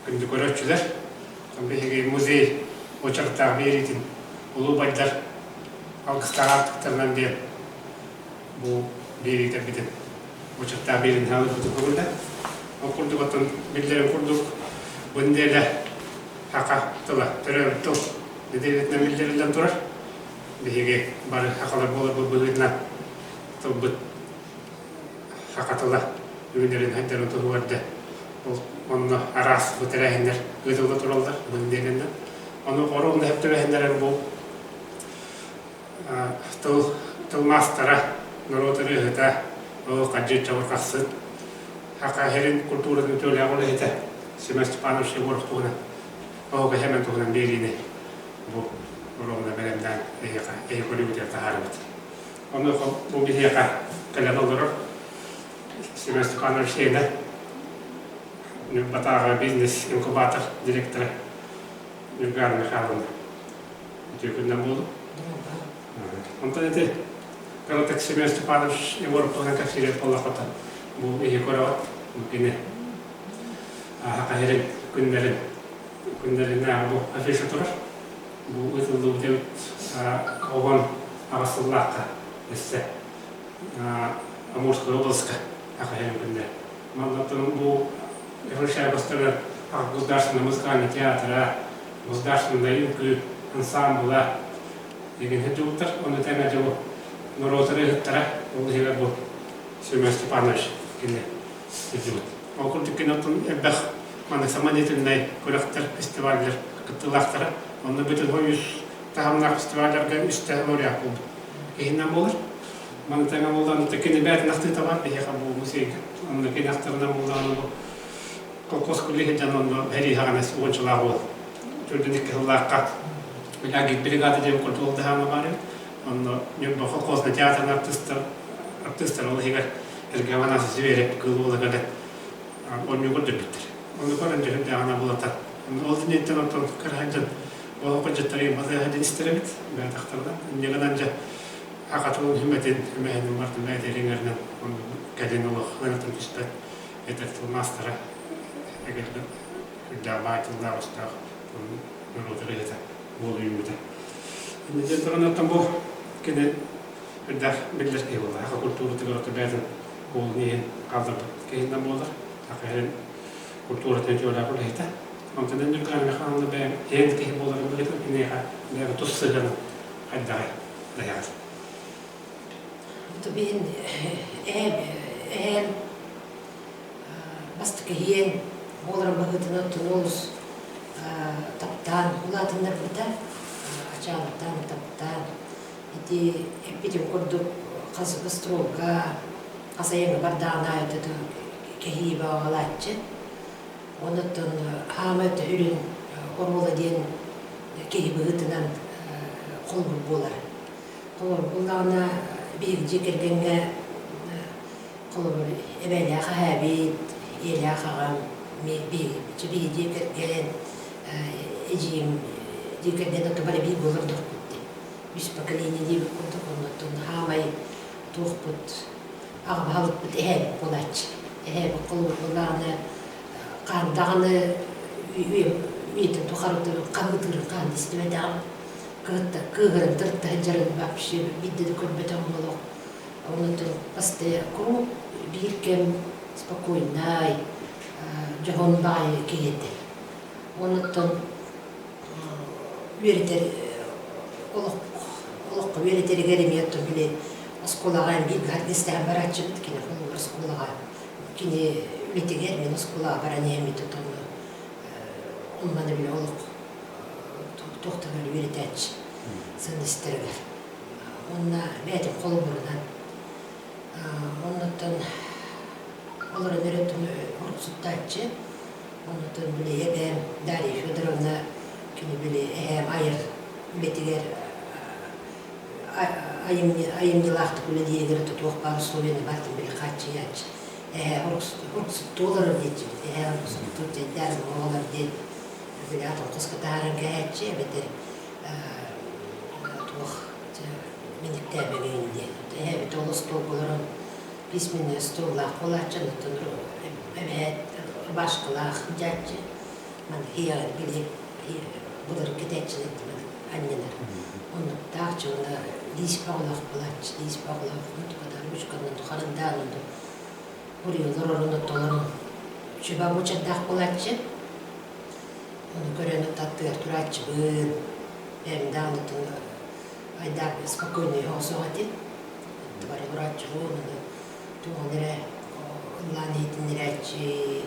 Күндү көрөөччүлэр, биһиги музей уочараттаах биэриитин улуу байдар алгыстаах аартыктарынан диэн бу биэриитэрбитин уочараттаах биэриини хаалыппытын көҥүллэ. Ол курдук оттон биллэрин курдук бу нэдиэлэ саха тыла төрөөбүт тыл нэдиэлэтинэн биллэриллэн турар. Биһиги бары сахалар буоларбыт быһыытынан тылбыт саха тыла үүнэрин сайдарын туһугар да ол онно араас бу тэрээһиннэр ыытылла тураллар бу нэдиэлэнэн. Ону оруолун сөп түбэһиннэрэн бу тыл тыл маастара, норуот ырыаһыта, ол хадьы чабырҕахсыт, саха сирин культуратын үтүөлээх үлэһитэ Семен Степанович Егоров туһунан оһуга Семен туһунан биэриини бу оруолуна бэлэмнээн эһиэхэ эһи көрүүгүтүгэр таһаарабыт. Онуоха бу биһиэхэ кэлэн олорор Семен Степанович Сиэнэ Ньурбатааҕы бизнес-инкубатор директора Ньургана Михайловна үтүө күннэн буолуо. Онтон ити кыратык Семен Степанович Егоров туһунан кэпсиир буоллаххыта бу иһи көрөҕүт бу кини саха сирин күннэрин күннэринээҕи бу афиша турар. Бу ыытыллыбыт эбит 18 сыллаахха өссө Амурскай областка саха сирин күннэрэ. Маннаттан бу Афишабастары Государственный музыкальный театра, Государственный үҥкүү ансамбла деген сылдьыбыттар. Ону тэҥэ дьэ бу норуот ырыаһыттара, ол иһигэр бу Семен Степанович кини сылдьыбыт. Ол курдук кини оттон элбэх маннык самодеятельнай күрэхтэр, фестиваллар кыттыылаахтара. Онно бүтүн үс таһымнаах фестивалларга үстэ лауреат буолбут киһинэн буолар. Маны тэҥэ буоллаҕына кини бэйэтин ахтыыта баар биһиэхэ бу музейга. Онно кини ахтарынан буоллаҕына бу колхоз күллү сылдьан онно эрииһэҕинэ уончалаах уол төрдүн икки сыллаахха агит бригада диэн курдук даһаана баар эбит. Онно Ньурба колхозный театрын артыыстар артыыстар ол иһигэр Сергей Афанасьевич Зверев кыыл уола кэлэн оонньуу көрдөрбүттэр. Ону көрөн дьүһүндээҕинэ булатан. Ол инниттэн онтон кыра сылдьан олох кырдьыттары батыһа сылдьан истэр эбит бэйэтэхтэринэ. Инньэ гынан дьэ аҕатын үмэтин үмэһинин бартын бэйэтэ иҥэринэн кэлин олох ыарытын түспэт этэр тыл маастара эгэлгэ үрдээх баай тыллаах өстөөх норуот ырыаһыта буола үүммүтэ. Иннинэн туран оттон бу кини үрдээх биллэр киһи буолла. Саха культуратыгар ото бэйэтин уолун иһин хаалларбыт киһинэн буолар. Саха иһин культуратын үтүөлээх үлэһитэ. Онтон Ньурган Михайловна бэйэм иһин киһи буоларын быһыытынан киниэхэ бэйэм тус сыһыаным хайдаҕый дайаҕар? Биһин эһэм эһэм бастакы иһиэн буоларын быһыытынан олус таптаан улаатыннарбыта, ачаабыттаан таптаан ити эппитим курдук хас гастролга, хас айаҥҥа бардаҕын аайы кэһии баҕалааччы. Онуттан хаамай үрүн оруола диэн киһи быһыытынан холобур буолар. Холобур буоллаҕына, биһиги дьиэ кэргэҥҥэ холобур эбээлээх эһээбит, ийэлээх аҕам, биһиги дьиэ кэргэн, эдьиийим дьиэ кэргэн отто бары биир буолар дохпут дии. Үс поколение диэбит курдук, оннуттан хаамай туохпут аҕа баһылыкпыт эһээбит буолааччы. Эһээбит холобур буоллаҕына, хаан даҕаны үйэтин тухары хаһыытыырын хаан истибэтэҕим. Кыһытта кыыһыран тырытта сылдьарын вообще биирдэ да көрбөтөҕүм олох. Онон постоянно куруук биир кэм спокойнай, дьоһун баҕайы киһи этэ. Онуттан үөрэтэр олох олоххо үөрэтэригэр эмиэ оттон били оскуолаҕа бииргэ харгыстаһан барааччыбыт кини холобур оскуолаҕа кини үлэтигэр мин оскуолаҕа баран иһэммит отонно онно били олох туохтан үөрэтээччи сыаннастарыгар уонна бэйэтин холобурунан оннуттан олорон эрэ уруксуттааччы Онтон били эбээм Дарья Федоровна кини били эһээм айар үлэтигэр айымньылаахтык үлэлииригэр туох баар условияны барытын били хааччыйааччы. Эһээ уруксуттуу олорор диэччибит. Эһээ уруксуттуур чэйдээн оҕолор диэн били атын хоско таһааран кэһээччи эбэтэр туох мэниктээбэгин диэн. Эһээбит ол остуолга олорон письменный столлаах буолааччы, онтон эбээт рубашкалаах дьааччы. Маны ийэҕин били былыр кэтээччилэр анньынар. Оннуктаах дьоно лиис бөҕөлөөх буолааччы, лиис бөҕөлөөх онтуката ручканан харандаан онту уруйалар орун оттолорун үчүгэй буочардаах буолааччы. Ону көрөн аттыгар турааччыбын. Бэйэм даҕаны айдаак спокойный оҕосуох этим. Аттыбар олорооччубун, ону туоҕун эрэ ыллаан иһитиннэрээччи,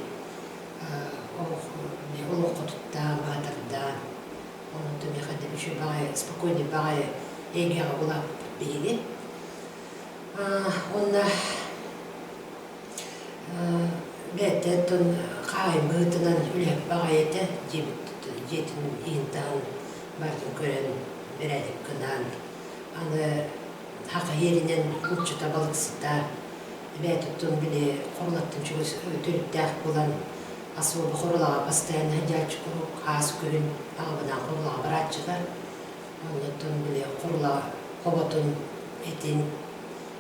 олоххо туттаан, баатардаан. Онтон миэхэ да үчүгэй баҕайы, спокойный баҕайы эйгэҕэ улааппыппыт биһиги. Уонна бэйэтэ оттон хаайын быһыытынан үлэһит баҕайы этэ, дьиэбит дьиэтин иһин-таһын барытын көрөн, бэрээдэк гынан. Аны хаха иэринэн булчута, балыксыта, эбээт оттон били Хорулаттан чугас төрүттээх буолан особо Хорулаҕа постоянно сылдьааччы куруук хаас күһүн аҕабынаан Хорулаҕа барааччылар. Оннуттан били Хорула хоботун этин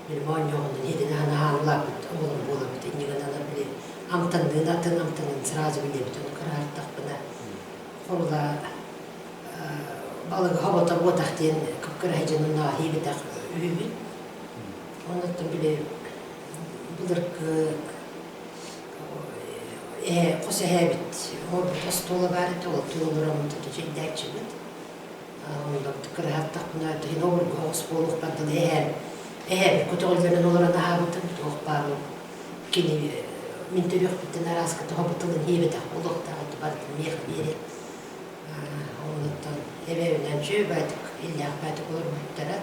били моонньоҕунан иһитин аһан аһаан улааппыт оҕолор буолабыт. Инньэ гынан били амтанныын атын амтанын сразу билэбит. Ону кыраһартахпына Хорула балыгы хобото буотах диэн кып-кыра дьонунаа иибэтэх үһүбүт. Оннуттан били былыргы эһэ хос эһээбит оҥорбут остуола баар этэ, ол туолураммыт чэйдээччибит. Кыраһаттахпына иһин обургу оҕус буолуохпар дылы эһээм эһээбит көтөҕүллэрин олорон аһаабытым туох баар кини мин төрүөхпүттэн арааска тоҕо тылын иэбэтэх буолуохтаах барытын миэхэ биэрэн оннуттан эбээбинэн үчүгэй баайдык иллээх баайдык олорбуттара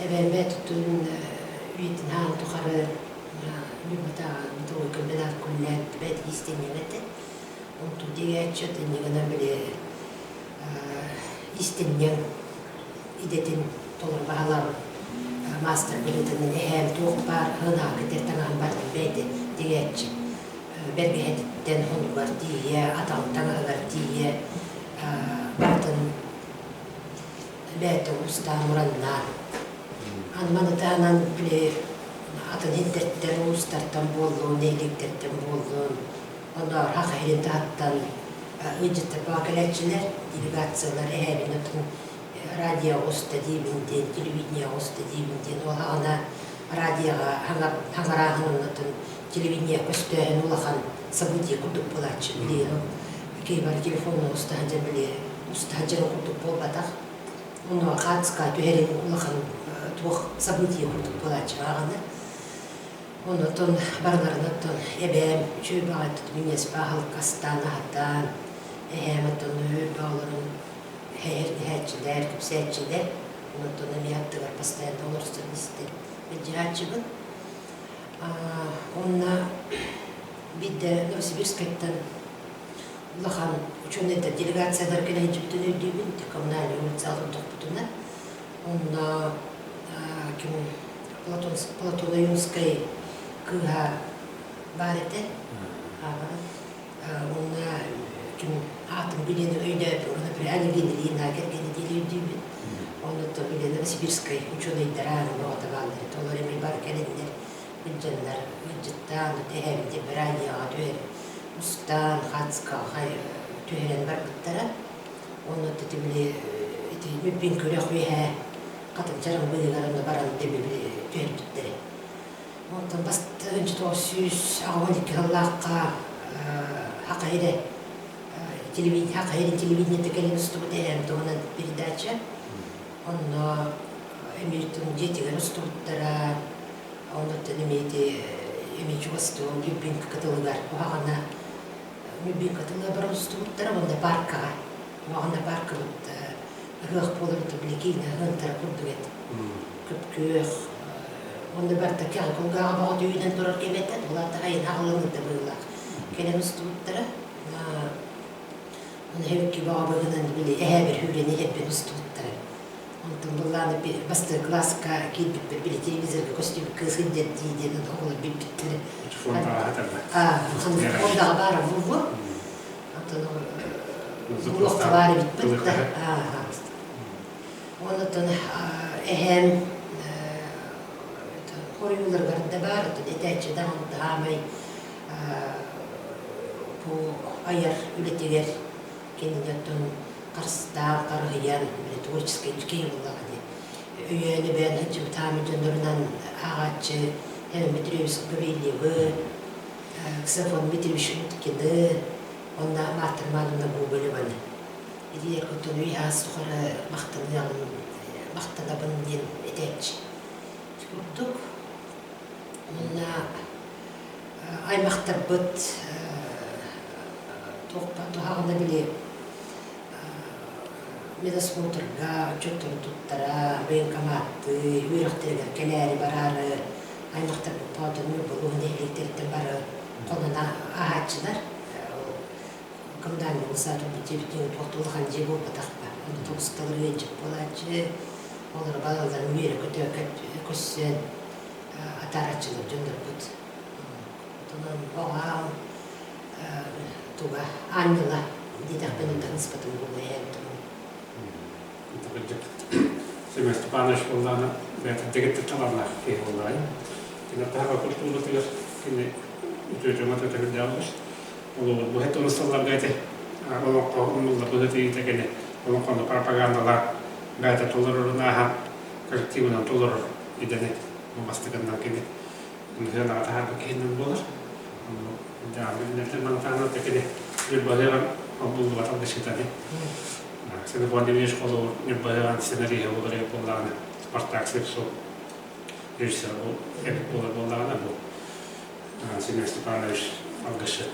эбээм бэйэтин үйэтин хаан тухары Ньурбатааҕы бытовой комбинат күннээн бэйэтин иистэнньэҥ этэ онтун дигээччи иннигинэн били истинньэҥ идэтин толору баһылаабыт маастар быһыытынан эһээм туох баар ынаҕа кэтэр таҥаһын барытын бэйэтэ тигээччи. Бэргэһэтиттэн хонугар тиийэ, атаҕын таҥаһыгар тиийэ барытын бэйэтэ уустаан ураннаан. Аны маны таһынан били атын иһиттэртэн, уустартан буоллун, нэһилиэктэртэн буоллун, оннооҕор Саха сирин таһыттан ыалдьыттар баҕа кэлээччилэр, делегациялар эһээбин атын радио оҕуста диибин диэн, телевидение оҕуста диибин диэн ол аҕана радиоҕа хаҥарааһын оннотун телевидение көстөөһүн улахан событие курдук буолааччы. Били киһи бары телефонун уста сылдьан били уста сылдьар курдук буолбатах. Онно хаацка түһэрин улахан туох событие курдук буолааччы аҕаны. Онтон барыларын оттон эбээм үчүгэй баҕайытык минньиэс баһылык астаан аһатан, эһээм оттон үөр бөҕөлөрүн эһээччилэр, кэпсээччилэр, онтон эмиэ аттыгар постоянно олорсон истэн илдьиһааччыбын. Уонна биирдэ Новосибирскайтан улахан учуонайдар делегациялар кэлэ сылдьыбытын өйдүүбүн, коммунальный улица олордохпутуна. Онно ким Платон, Платон Ойуунскай кыыһа баар этэ. Уонна ким аатын билэн өйдөөбүт, уонна Аня кэргэнэ диэн өйдүүбүт. Оннуттан били Новосибирскай учуонайдара бөҕөтө бааллар этэ. Олор эмиэ бары кэлэннэр, ыдьаннар, ыалдьыттаан, эһээбит радиоҕа түһэр, устаан, хацкаҕа түһэрэн барбыттара. Онно ити били ити мүппүн көрөх үөһэ хатыҥ чараҥ быыһыгар онно баран били түһэрбиттэрэ. Онтон бастыҥ 982 сыллаахха Саха сирэ телевидение Саха сирин телевидениета кэлин устубут эһээм туһунан передача. Онно эмиэ дьиэтигэр устубуттара. Оннуттан эмиэ ити эмиэ чугастыы Любинка кытылыгар куһаҕана Любинка тыла баран устубуттара уонна паркаҕа. Куһаҕана паркабыт ыһыах буолар били киинэ ыһыахтара курдук этэ. Күп-күөх уонна барыта кэҕэ кулгааҕа бөҕө үүнэн турар кэм этэ. Ол аата айан аҕыланыыта быһыылаах. Кэлэн устубуттара. Оны хэвикки бөҕө быһынан били эһээбэр хүүрэн иһэрбин устубуттара. Онтон былааны бастакы кылааска киирбиппэр били телевизорга көстүбүт кыыс сылдьар дии диэн оҕолор билбиттэрэ. Фондаҕа баара буолуо. Онтон буруохха баар эбиппит да. Онтон эһээм хоруйууларыгар да баар, оттон этээччи даҕаны хаамай бу айар үлэтигэр. Кинини оттон харыстаан, харыһыйан, били творческай киһи буоллаҕа дии. Өйөөн эбээн сылдьыбыт аамы дьоннорунан ааҕааччы Иван Дмитриевич Гаврильевы, Ксенофонт Дмитриевич Уткины, уонна Марта Романовна Гоголеваны. Итилэр оттон үйэ-аас тухары махтаныаҕын, махтанабын диэн этээччи. Курдук уонна аймахтарбыт туохха туһаҕына били медосмотрга отчуоттарын туттара, военкоматтыы, үөрэхтэригэр кэлээри бараары аймахтарбыт Боотурун Ньурбалууһун нэһилиэктэриттэн бары хонон ааһааччылар. Коммунальный саатырбыт дьиэбит туох да улахан дьиэ буолбатах ба. Онно тоҕусталар ыалдьыт буолааччы, олор балаларын үөрэ-көтө көссөн атаарааччылар дьоннорбут. Онон оҕам туга аанньала диэтэхпинэ таҥыспатым буолуо эһээм туһун. Семен Степанович буоллаҕына бэйэтэ дэгиттэр талааннаах киһи буоллаҕай. Кини таһаҕа культуратыгар кини үтүө дьоҥҥо төтөһүрдээҕилэр. Олоҕу бу һэт сылларга ити олоҥхо умнуллар быһыытыйыыта кини олоҥхону пропагандалаан бэйэтэ толорорун ааһан коллективынан толорор идэни бастакыннан кини сыанаҕа таһаарбыт киһинэн буолар. Дьаамы мантаана кини Ньурбаһыаҕан буллубатах дышытаны. Ксенофонт Дмитриевич холобур Ньурбаһыаҕан сценариһа буолар буоллаҕына Спартак Слепцов режиссер эбит буолар буоллаҕына бу Семен Степанович алгысчыт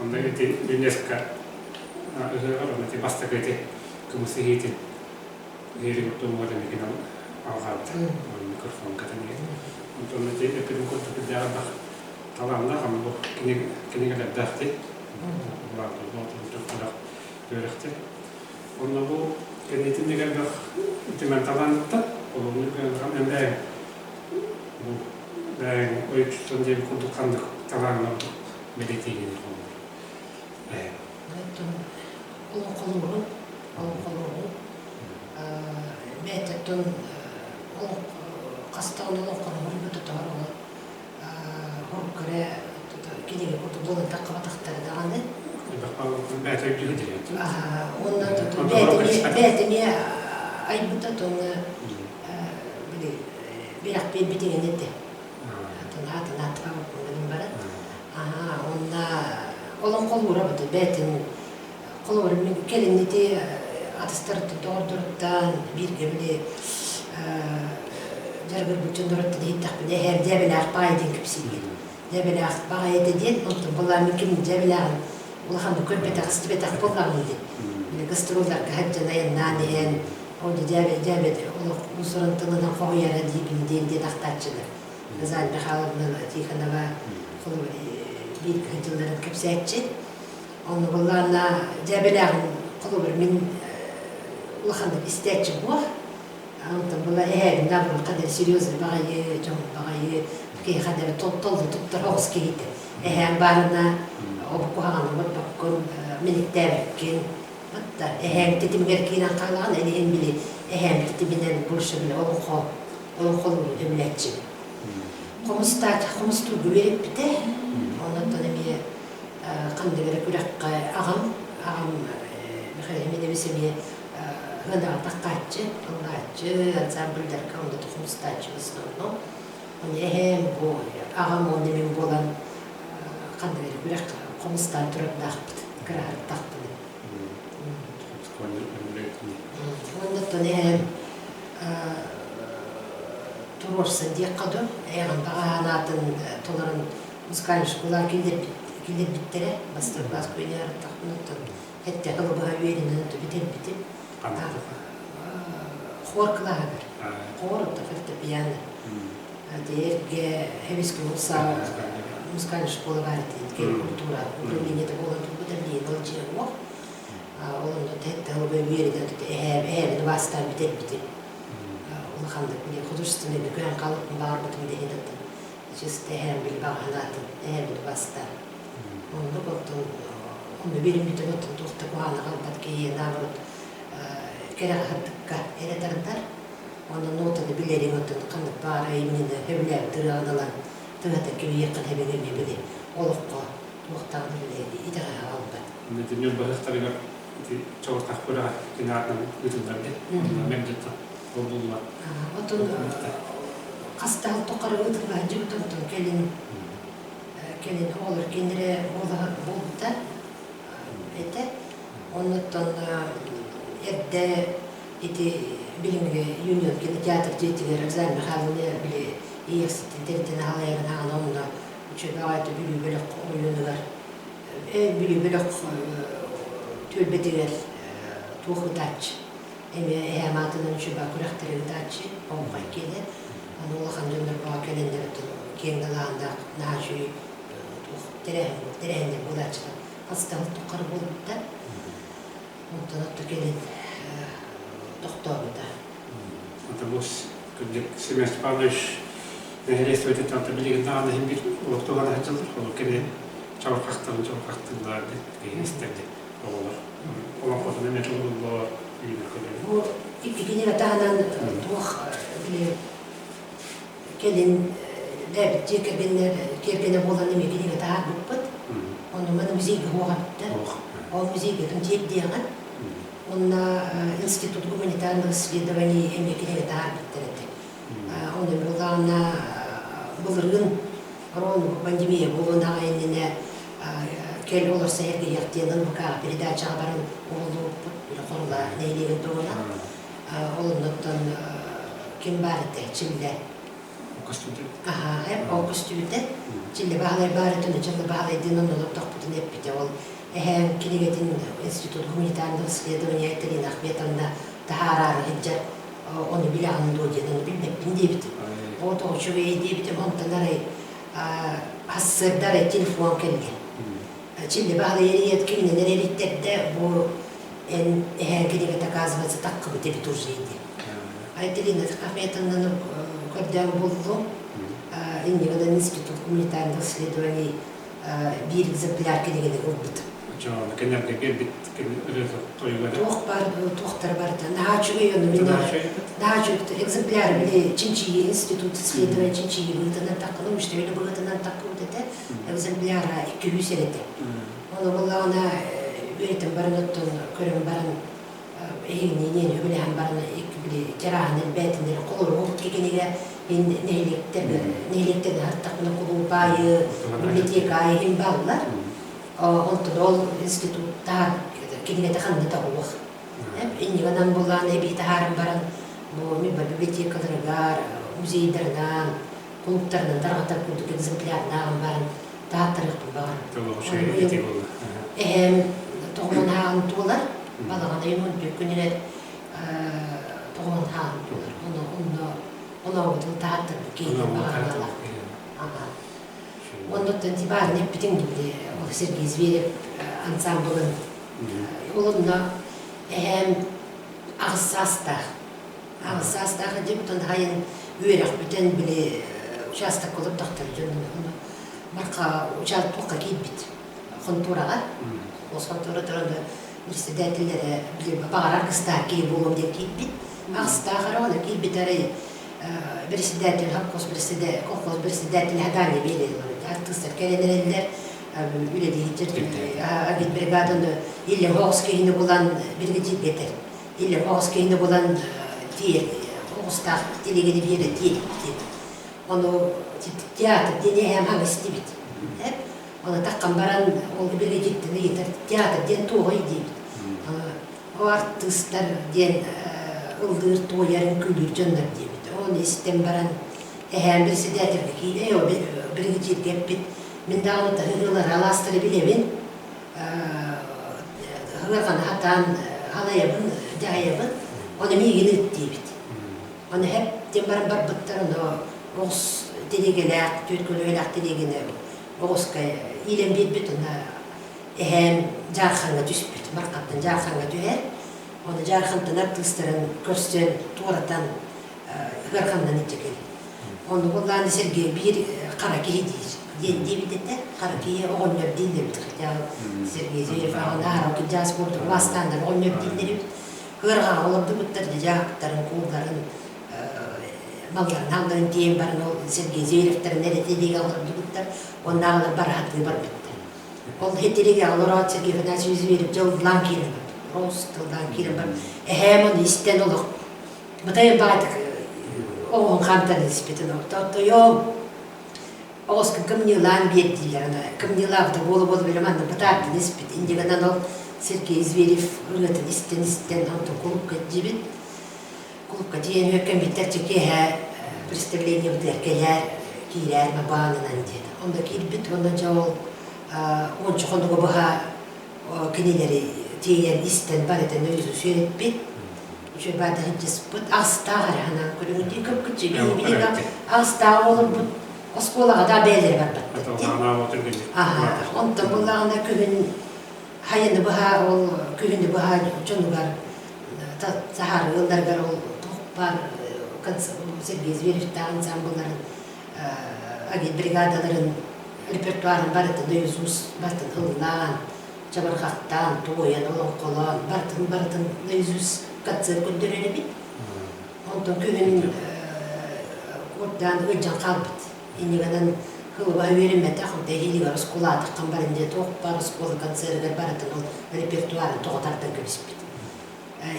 Онно ити ЮНЕСКО ыһыаҕар онно ити бастакы ити кымыс иһиитин иһири туҥуга тэмикин алҕаабыта микрофон кэтэн онтон ити эппитин курдук үрдээҕи талааннаах ама бу кинигэлэрдээх үөрэхтэр онно бу кэннитин элбэх үтүмэн талаанныттар олоҕун эмбээн бу бэйэҥ ойуччуттан диэн курдук ханнык талааҥҥа бэлиэтиигин холобур Оттон олоҥхолуурун, олоҥхолуурун бэйэтэ олох хастаан олоҥхону суруйбута тоҕо ол хоргура кинигэ курдук буолан таххабатахтара даҕаны. Бэйэтэ өйдүүр Уонна бэйэтэ эмиэ айбыта тонна били бирэх биэрбитиҥин этэ. Атын ааттаабыппын баран. Уонна олоҥхолуура быта бэйэтин холобур мин кэлин ити атастарыттан доҕордоруттан бииргэ били дьарыгырбыт дьонноруттан иһиттэхпинэ эһээм дьээбэлээх баай диэн кэпсиигин. Дьээбэлээх баҕайы этэ диэн онтон былаан мин ким дьээбэлээҕин улаханнык көрбөтөх истибэтэх буоллаҕым дии. Били гастролларга сылдьан айаннаан иһэн ол дьээбэ дьээбэ олох уус-уран тылынан хоһуйара диибин диэн диэн ахтааччылар. Розалия Михайловна Тихонова холобур биир дьылларын кэпсээччи. Онно былаанна дьээбэлээҕин холобур мин улаханнык истээччи буо. Онтон была эһээбин наоборот ханна серьезный баҕайы, дьон баҕайы киһи ханна эрэ толлу туттар оҕус киһитэ. Эһээм баарына обукку куһаҕаны оҥорбоккун, миниктээбэккин. Батта эһээм титимигэр киирэн хаалаҕын, эн иһин били эһээм титиминэн больше били олоҥхо олоҥхолуурун сөбүлээччибин. Хомустаат хомустуурга үөрэппитэ. Онтон эмиэ ханнык эрэ күрэххэ аҕам аҕам Михаил Семенович эмиэ ыанаҕа таххааччы, ыллааччы, ансамбльдарга онно хомустааччы в основном. Ону эһээм бу аҕам уонна мин буолан ханнык эрэ күрэххэ хомустаан турардаахпыт, кыраһарыттахпына. Уонна оттон эһээм туруорсан диэххэ дуу, эйэҕин баҕаһаан аатын толорон музыкальнай школа киллэрбиттэрэ. Мастер-класс куйаарыттахпын оттон эттээх ылыбыһа үөрэнэн бүтэрбитим. Хор кылааһыгар. Хор это фортепиано. Эргэ Хевиски музыкальная школа баар этэ, культура управлениета буолан турбута билигин ол дьиэ суох. Ол онно тэтте ылыбы үөрэнэн эһээбин убаастаан бүтэрбитим. Улаханнык били художественный көһөн хаалыппын баҕарбытым да иһин оттон чисто эһээм били баҕаһынаатын эһээбин убаастаан. Оннук оттон онно биэриммитин оттон туох да куһаҕаны аҕалбат киһи наоборот кэрэҕэ сырдыкка эрэ тардар. Онно нотаны билэриҥ оттон ханнык баара именно сөбүлээбит ырыаҕын ылан тыҥатан кэбиһиэххин сөбүн эмиэ били олоххо туохтааҕын били итэҕэһэ аҕалбат. Дүнүн баһыктарыгар ити чабыртах күрэҕэ кини аатынан ыытыллар дии. Онно мэлдьи ол булла. Отон хастаал тухары ыытылла сылдьыбыт онтон кэлин кэлин оҕолор кинилэрэ буолбута этэ. Оннуттан эрдэ ити билиҥҥи Юнион кинотеатр дьиэтигэр Розалия Михайловна били ийэхситтин тэритин аҕалайарын аҕана онно үчүгэй аҕайты Бүлүү бөлөх оройуонугар Бүлүү бөлөх түөлбэтигэр туох ыытааччы эмиэ эһээм аатынан үчүгэй күрэхтэри ыытааччы оҥхой киэнэ аны улахан дьоннор баҕа кэлэннэр киэҥ далааһыннаах наһаа үчүгэй туох тэрээһин тэрээһиннэр буолааччылар хастаһыл тухары буолбуттар онтон отто кэлин тохтообута. Это бу кырдьык Семен Степанович нэһилиэстибэтиттэн билигин даҕаны иһин биир олохтуган сылдьаллар. Ол кини чабырҕахтарын чабырҕахтыыллар киһи истэрди оҕолор. Олоҥхотун эмиэ толоруллар үүнэр көлүөнэ. Бу икки кинигэ таһынан туох били кэлин бэйэбит дьиэ кэргэннэр киэргэнэ буолан эмиэ кинигэ таһаарбыппыт. Онно маны музейга уоҕабыттар. Ол музейга ким тиэрдиэҕин Онно Институт гуманитарных исследований эмиэ кинигэ таһаарбыттар этэ. Онно буоллаҕына былырыын рон пандемия буолуон аҕай иннинэ кэл олорсо эргийиэх диэн НВК передачаҕа баран уһуллубуппут били Хорула нэһилиэгин туһунан. Ол оннуттан ким баар этэ Чиллэ. Аһаа, ол көстүбүтэ. Чиллэ Баһылай баар этэ, Чиллэ Баһылайдыын онно олордохпутун эппитэ. Ол эһээм кинигэтин Институт гуманитарных исследований Айталина Ахметовна таһаараары сылдьар ону билэҕин дуо диэн ону билбэппин диэбитим. Оо, тоҕо үчүгэй диэбитим, онтон арай сарсыарда арай телефон кэллэ. Чиллэ Баһылай эрийэт киминэн эриттэрдэ бу эн эһээҥ кинигэтэ оказывается таххыбыт эбит уже диэн. Айталина Ахметовнаны көрдөөн буллум. Иннигинэн Институт гуманитарных исследований биир экземпляр кинигэни ылбыт. Оччоҕо кэннэргэ биэрбит ырыа тойуга Туох бар туохтара барыта наһаа үчүгэй ону мин наһаа үчүгэй экземпляр били чинчийии институт исследование чинчийии быһыытынан таккыны учтевели быһыытынан таккыбыт этэ экземпляра 200 эрэ этэ. Ону буоллаҕына үөрэтэн баран оттон көрөн баран эһигини үбүлэһэн баран били тираһын элбээтиннэр холорук кинигэ нэһилиэктэр нэһилиэктэрин аһаттахпына кулууп аайы библиотека аайы иһин бааллар онтон ол институттаар кинигэтэ ханна да уох иннигэнэн булаан эбии таһааран баран бу библиотекаларыгар музейдарынан кулууптарынан тарҕатар курдук экземплярнааҕын баран тааттарыахпын баҕарабын эһэм тоҕуман ааҕын туолар балаҕан ыйын 14 күнүгэр тоҕуман ааҕын туолар ону онно онооҕутун тааттарбыт киһи баҕаралаах оннуттан тибаарын эппитиҥ били ол Сергей Зверев ансамблын ол онно эһээм аҕыс саастаах аҕыс саастаах дьиптон хайын үөрэх бүтэн били учаастакка олордохтор дьон Марха учаастакка киирбит хонтуораҕа ол хонтуора туран председателлэрэ били баҕарар кыстаах киһи буолуом диэн киирбит аҕыстаах эрэ ону киирбит арай председатель колхоз председатель колхоз председатель задание биэрэллэр артыыстар кэлэн эрэллэр үлэлиир агитбригаданы иллэ оҕус киһини булан бригадиргэ этэр иллэ оҕус киһини булан тиэр оҕустаах тилигини биэрэ тиэр диэн Ону театр диэн эһээм хаҥас истибит. Ону таххан баран ол бригадиртэн ыйытар театр диэн туоҕуй диэбит. О артыыстар диэн ыллыыр, туойар, үҥкүүлүүр дьоннор диэбит. Ону истэн баран эһээм председательгэ киирэ, бригадиргэ эппит. Мин даҕаны таһыылары алаастары билэбин. Ыһыаханы хатаан халайабын, дьаһайабын. Ону миигин ыыт диэбит. Аны эп диэн баран барбыттар, ону оҕус тиригэлээх, түөрт көлүөһэлээх тиригэни оҕуска иилэн биэрбит, уонна эһээм Дьаархаҥҥа түспүт, Мархаттан Дьаархаҥҥа түһэр. Ону Дьаархантан артыыстарын көрсөн, туоратан ыараханынан илдьэ кэлбит. Ону буоллаҕына Сергей биир хара киһи диир диэн диэбит этэ. Хара киһи оҕонньор дииллэр эбит. Хотя Сергей Зверев аҕын аһара кырдьаҕас буолбут убаастааннар оҕонньор дииллэр эбит. Ыарҕаҕа олордубуттар дьаактарын, куулларын, малларын алларын тиэйэн баран ол Сергей Зверевтэрин эрэ тириигэ олордубуттар, уоннааҕылар бараһатыы барбыттар. Ол хитиригэ олороот Сергей Афанасьевич Зверев дьыллаан киирэн барбыт. Роус тыллаан киирэн барбыт. Эһээм ону истэн олох бытайын баҕатык оҕоһун хаамтан испитин тойом оҕоскун кымньыылаан биэрдиилэр аны кымньыылаабыта буола-буола били манна бытаардын испит иннигинэн ол Сергей Зверев ырыатын истэн истэн онтон кулукка дьибит кулукка тиийэн үөккэммиттэр чэ киэһэ представлениебытыгар кэлээр киирээр мабаанынан диэн онно киирбит уонна дьэ ол уонча хонугу быһа кинилэри тиийэн истэн барытын өйү үөрэппит үчүгэй баада сылдьыспыт аҕыстаах эрэ санаан көрүҥүтүй көпкүччү билигин аҕыстаах олорбут оскуолаҕа да бэйэлэрэ барбаттар онтон буллаҕына күһүн хайаны быһа ол күһүнү быһа дьонугар саһары ыалларыгар ол туох баар Сергей Зверевтээх ансамблларын агитбригадаларын репертуарын барытын наизусть барытын ыллаан чабырҕахтаан, туойан, олоҥхолоон, барытын барытын наизусть концерт көрдөрөр эбит. Онтон күһүн куордаан ыалдьан хаалбыт. Иннигэнэн кылыба үөрэммэтэх, дэһиилигэр оскуолаатаххан баран дьэ туох баар оскуола концерыгар барытын ол репертуарын тоҕо тардан кэбиспит.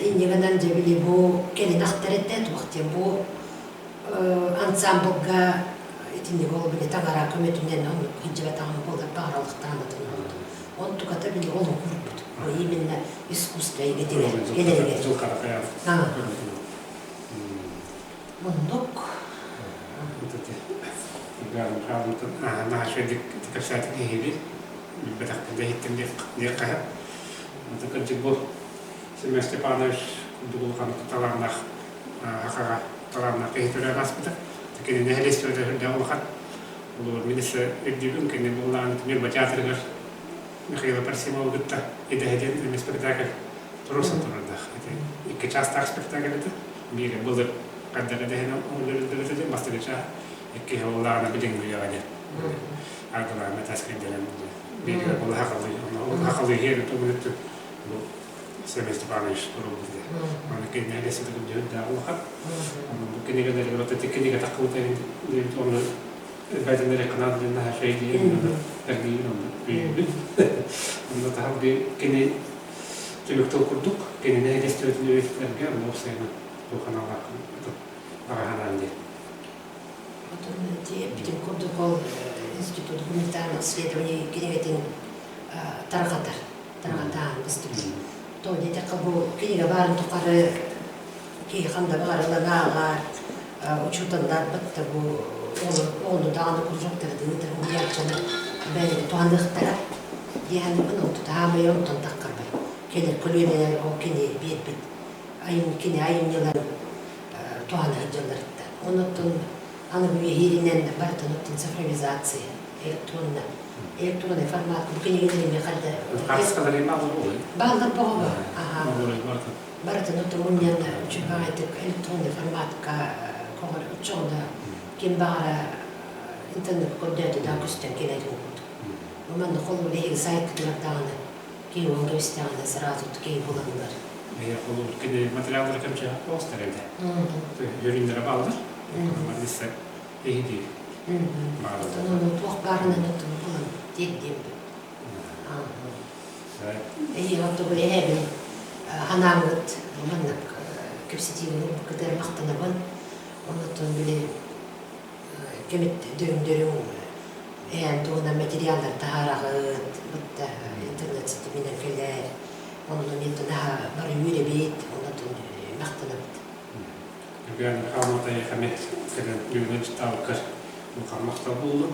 Иннигэнэн дьэ били бу кэлин ахтар этэ, туох диэн бу ансамблга итинник ол били таҥара көмөтүнэн оннук илдьибэтэҕим буолар баҕаралыктаанатын онтуката били олук уурбут именно искусство эйгэтигэр кэлэригэр оннук кэпсээтик иһиби билбэтэхпин да иһиттим диэххэ кырдьык бу Семен Степанович курдук улахан талааннаах хахаҕа талааннаах киһи төрөөн ааспыта. Кини нэһилиэстибэтэ сүрдээх улахан. Улуур министр үрдүүбүн кини буоллаан Ньурба театрыгар Михаил Парсимовы кытта идэһэ диэн спектакль туруорсан турардаах. Ити икки чаастаах спектакль этэ. Биирэ былыр хайдах идэһэн оҥордөрүллүбүтэ диэн бастакы чаас, иккиһэ буоллаҕына билиҥҥи үйэҕэ диэн. Аргылаана таскайданан бииргэ буола хахалыы, онно хахалыы иһиэр өттүн бу Семен Степанович туруорбут Аны кинигэ сытыгын дьүһүндээх улахан. Бу кинигэлэригэр вот эти кинигэ таххыбыта диэбит онно бэдэнэри канал диэн наһаа үчүгэй диэн эргийин онно өйүүбүн. Онно таһан би кини түмүк тыл курдук кини нэһилиэстибэтин үөтүтэргэ онно уопсайынан бу каналлааххын баҕаһанаан диэн. Отон эппитим курдук ол институт гуманитарных исследований кинигэтин тарҕатар тарҕатаан быстыбыт. То диэтэххэ бу кинигэ баарын тухары киһи ханна баҕарылан ааҕар, учууталларбыт да бу оҕону даҕаны кружоктары ыытар уһуйааччылар бэйэлэрэ туһаныахтара диэхэннибин ол тутаамай онтон таххарбай кэлэр көлүөнэлэр ол кини биэрбит айым кини айымньыларын туһана сылдьалларыттан. Онуттан аны үөһииринэн барытын оттон цифровизация электронно электронный формат бу кинигэлэр эмиэ ханна бааллар боҕо аха барытын оту мунньан үчүгэй электронный форматка көҕөр оччоҕуна ким баҕара интернет көрдөөтө да көстөн кэлэрин курдук манна холобур эһиги сайткытыгар даҕаны киһи уон кэбистэҕинэ сразу киһи буланнар холобур кини материаллары кэмчэ оҕустар эбит үөрүннэрэ бааллар эһиги Ону туох баарынан оттон булан тиэрдиэм. Эһиги оттон эһэбин ханааммыт маннык кэпсэтиини кытары махтанабын. Оннуттан били кэмит дөрүҥ-дөрүҥ эһээн туһунан материаллар таһаараҕыт, бытта интернет ситиминэн кэлэр. Онно мен наһаа бары үөрэбит, оннуттан махтанабыт. Бүгүн Алматыга кэлэн бүгүн ыстаабыккар улахан махтал буоллун.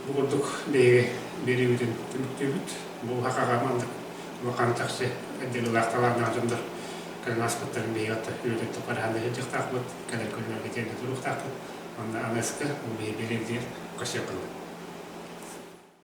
Бу курдук биһиги биэриибитин түмүктүүбүт. Бу хахаҕа маннык улахан чахчы отделлаах талааннаах дьоннор кэлэн ааспыттарын биһиги атта үөрэн туппараһан сылдьыахтаахпыт, кэлэр күннэргэ тиэрдэ туруохтаахпыт. Онно АНС-ка бу биһиги биэриибитигэр көрсүөххэ дылы.